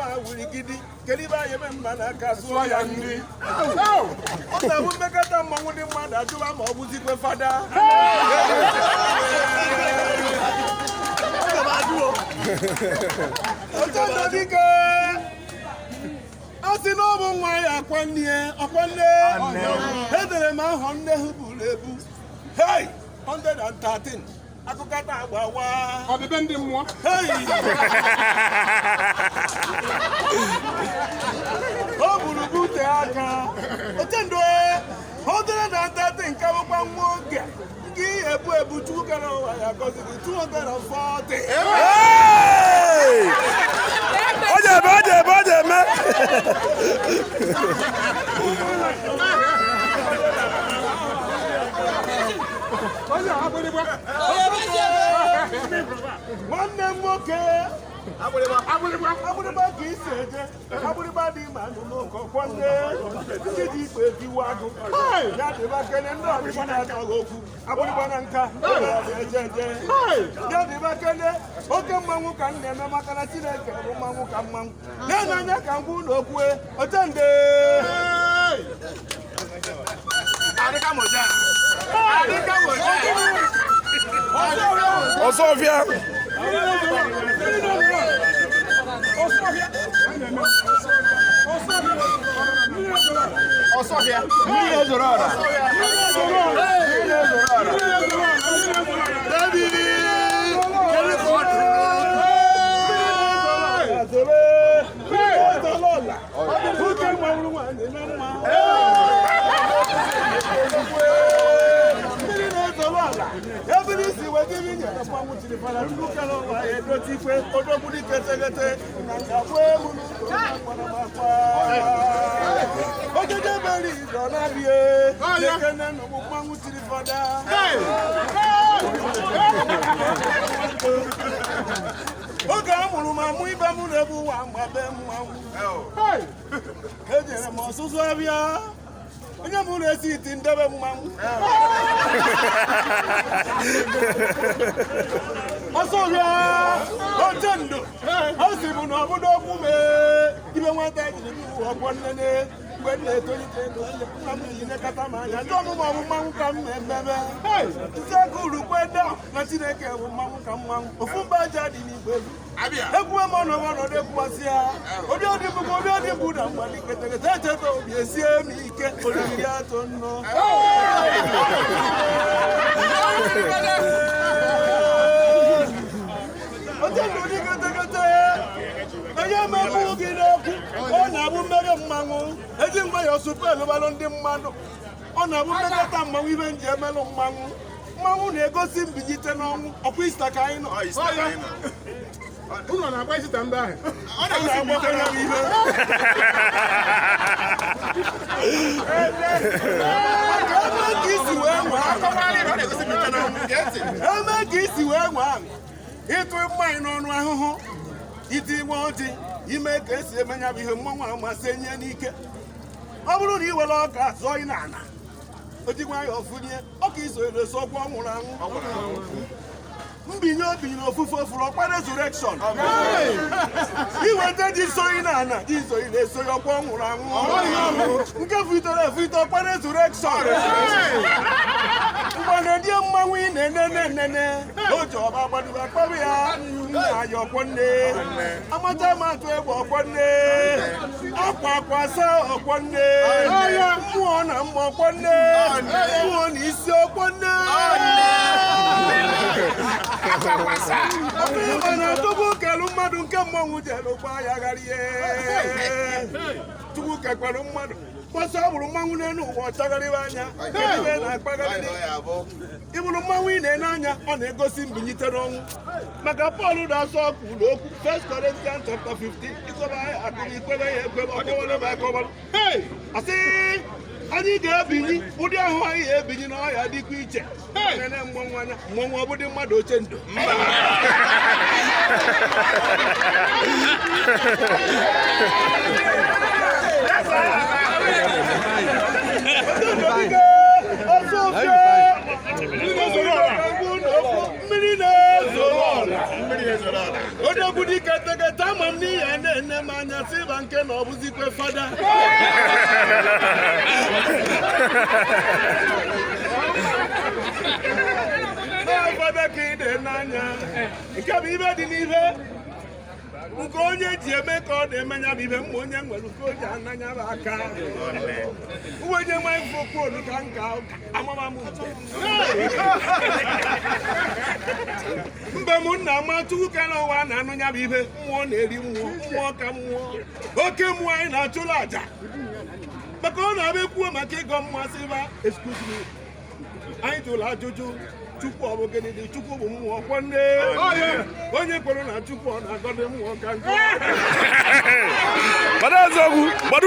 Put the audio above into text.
ebe a wurigidi. Kedu ibe anyị eme mma n'aka zụọ ya nri? Ọ na-abụ mmekọta mmanwụ, ndị mmadụ ajụwa ma ọ bụzikwe fada. Ochendo dike, a sị na ọ bụ nwa ya akwa nne, ọkwa nne. Edere m ahọ nne ha buru ebu. Hey, 113 akụkọ taa agbawa. Ọdịbe ndị mmụọ. Hey! O buru bute aka. Ochendo 113 nke bụkwa nwa oge nke ihe ebu ebu. Chukwu kere ụwa ya gọziri 240. Ọ ga-eme, ọ ga-eme, ọ ga-eme. Onye agbịrịgba. Nwanne m nwoke. Agbịrịgba. Agbịrịgba ka isi eje, agbịrịgba dị ma nụ n'ụkọ nne ndị ji ikpe ebiwa agụ ya dịba kene. Ndị ọchịchị na-achọghị okwu, agbịrịgba na nka eje eje ya dịba kene. Oke mmanwụ ka m na-eme, maka na Chineke bụ mmanwụ ka mmanwụ na-ene anya ka m gwa ụlọ okwu. Ochende. Ọsọfịa. Mmiri na-ezoro ọra. Mmiri na-ezoro ọra. David! Kedu ka ọ dị? Azore, ọla oke mmanwụ nwaanyị na mma. Mmiri na-ezoro ala ebiri isi weta ibe nyere mmanwụ chiri fara. Chukwu kere ụwa ya edote ikwe odogwu dike tegete na nkakwa egwu n'ụlọ. Ojeje beri ịzọ na-abịa ekene nụbụ mmanwụ chiri fada. Oge a mụrụ m amụ, ibe m na-ebu ụwa mgbabe mmanwụ. Ejere m ọsụsụ abịa, onye m na-esi iti ndebe mmanwụ ọsọ bịa. Oche ndo ọ sị bụ na ọbụdo okwu mee ibe nwata jiri bụ ọgbọ nnene. Mgbe m na-etolite ego, nna m ji nekọta m anya ndị ọmụmụ ọbụ mmanwụ ka m na-emebe ntị aka urukwe da na Chineke bụ mmanwụ ka mmanwụ. Ofu mba aja dị n'igwe egwu egwuwe m ọnọdụ ọnọdụ ekwuwasị ya obi ọdị mbụ, obi ọdị mbụ na mgbali ketekete echeta obi esie m ike oriri atọ nnọọ. Oche ndụ dị ketekete onye emegbu gị n'okwu. Ọ na-abụ mmeri mmanwụ eji mgbe ya ọsụpụ elụbalụ ndị mmadụ. Ọ na-abụ mmekọta mmanwụ ibe nji emelụ mmanwụ. Mmanwụ na-egosi mbilite n'ọnwụ. Ọkwa Ista ka anyị nọ. Unu na-agba Ista ndị ahụ. Ọ na-agbakọ ya bụ ihe maka ebe ka isi wee nwee, ebe ka isi wee nwee ịtụ mmanya n'ọnụ ahụhụ iti nwe ọjị ime ka esi eme ya bụ ihe mmanwụ amasị enye n'ike. Ọ bụrụ na ị were ọka zọọ ị na-ana ojikwa ya ọfụnye ọka iso ere so ọkwa ọ nwụrụ anwụ mbinye obinyere ofufe ofuru ọkwa resurrection. Iweta ji soyi na ana ji soyi na-esoyi ọkwa ọ nwụrụ anwụ nke fuitere efuite ọkwa resurrection. Mgbe mmanwụ ị na-enene enene o ji ọba gbaduba akpọrọ ya nna ya ọkwọ nne amacha m atụ egbe ọkwọ nne akwa akwa saa ọkwọ nne mmụọ na mma ọkwọ nne mmụọ na isi ọkwọ nne. Ọkụ ịma na tupu kelu mmadụ nke mmọnwụ jelu gbaa ya ghara ihe Chukwu kekwara mmadụ mgbasa ọ bụrụ mmanwụ n'elu ụwa ọchagharịwa anya. Kedu ihe na-akpagharị ịbụrụ mmanwụ ị na-ene anya? Ọ na-egosi mbilite n'ọnwụ maka Pọl na-asọ ọkụ n'okwu 1 Corinthians chapter 15 ịkọba akụrụ ikwebe ya ekwebe ọkọwara m akọwara. Asị anyị ga-ebinyi ụdị ahụ anyị ga-ebinyi n'ọhịa dịkwa iche. Nene mmọnwụ anya mmọnwụ ọ bụdị mmadụ oche ndụ. Mmiri na-ezoro ọla odogwu dike tegete ama m n'ihe na-ene. na-ene m anya sị ịba nke na ọ bụzikwe fada. Na fada ka ị na-ene anya, nke bụ ibe dị n'ihe nke onye ji eme ka ọ na-eme ya bụ ibe mma onye nwere nke o ji ananya bụ aka uwe onye microphone ka nka amama m mgbe m nna ama Chukwu kere ụwa na-anụ ya bụ ibe mmụọ na-eri mmụọ, mmụọ ka mmụọ, oke mmụọ anyị na-achụrụ àjà maka ọ na-abịa ekwuo maka ịgọ mmasị ba. Excuse me, anyị jụrụ ajụjụ, Chukwu ọ bụ gịnị dị? Chukwu bụ mmụọ kwọ nne. Onye kwere na Chukwu, ọ na-agọdị mmụọ ka njọ. Gbado eziokwu, gbado.